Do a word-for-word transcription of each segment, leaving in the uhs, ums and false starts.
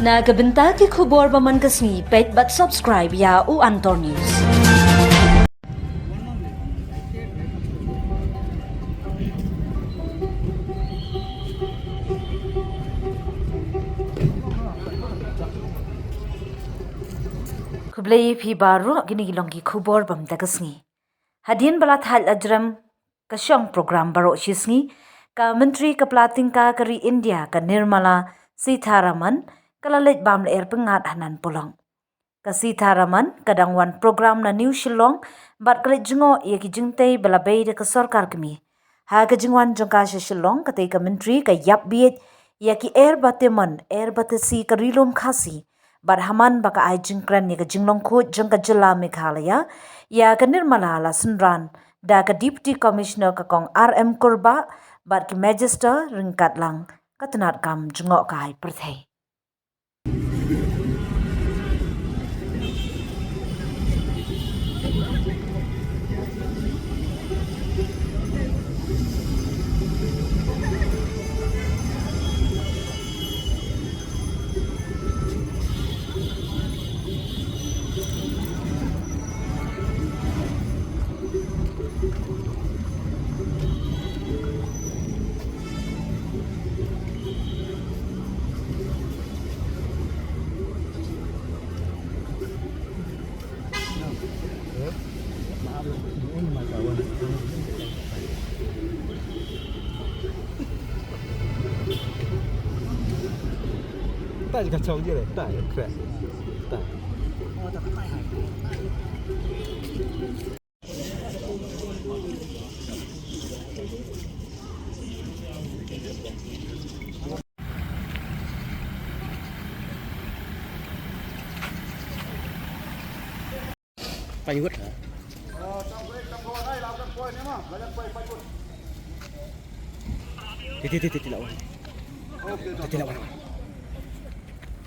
Na ka bynta ki khubor ba man ka sngi, peit bad subscribe ïa u Antor News. Khublei phi baroh, kine ki long ki khubor ba mynta ka sngi. Hadien ba la thait la jrem ka shong program baroh shi sngi, ka Myntri ka pla tyngka ka ri India ka Nirmala Sitharaman ka la leit bam lyer pyngngad ha Nan Polong. Ka Sitharaman ka dang wan program na New Shillong bad ka leit jngoh ïa ki jingtei ba la bei da ka sorkar kmie. Ha ka jingwan jong ka sha Shillong, katei ka Myntri ka ïap bieit ïa ki air bateman, air batesi ka Ri Lum Khasi, bad ha man ba ka ai jingkren ïa ka jinglong khuid jong ka jylla Meghalaya, ïa ka Nirmala la synran da ka Deputy Commissioner ka Kong R M Kurbah bad ki Magister ryngkat lang ka tnat kam jngohkai pyrthei.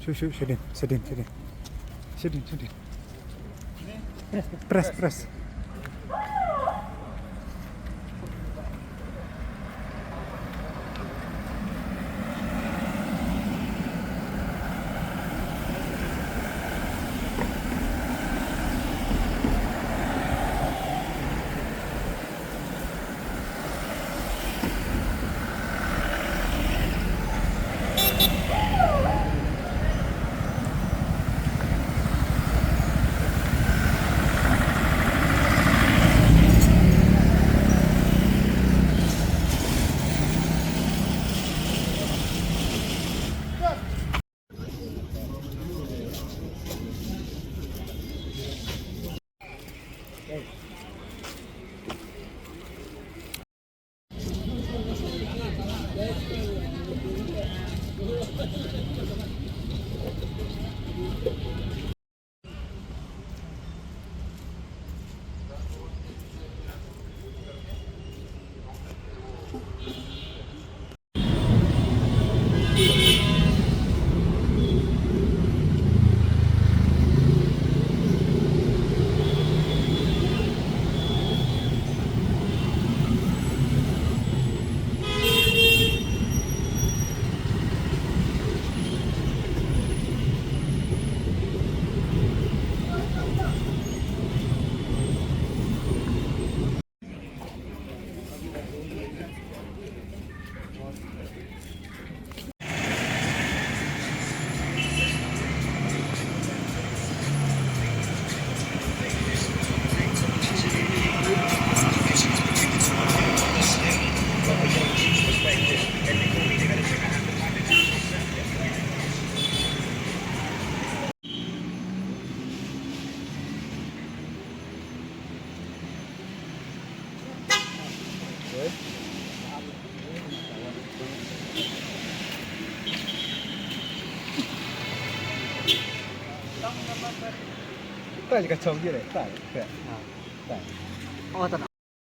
Shu, shu, shu din, shu din, shu din. Shu din, shu din. Press, press.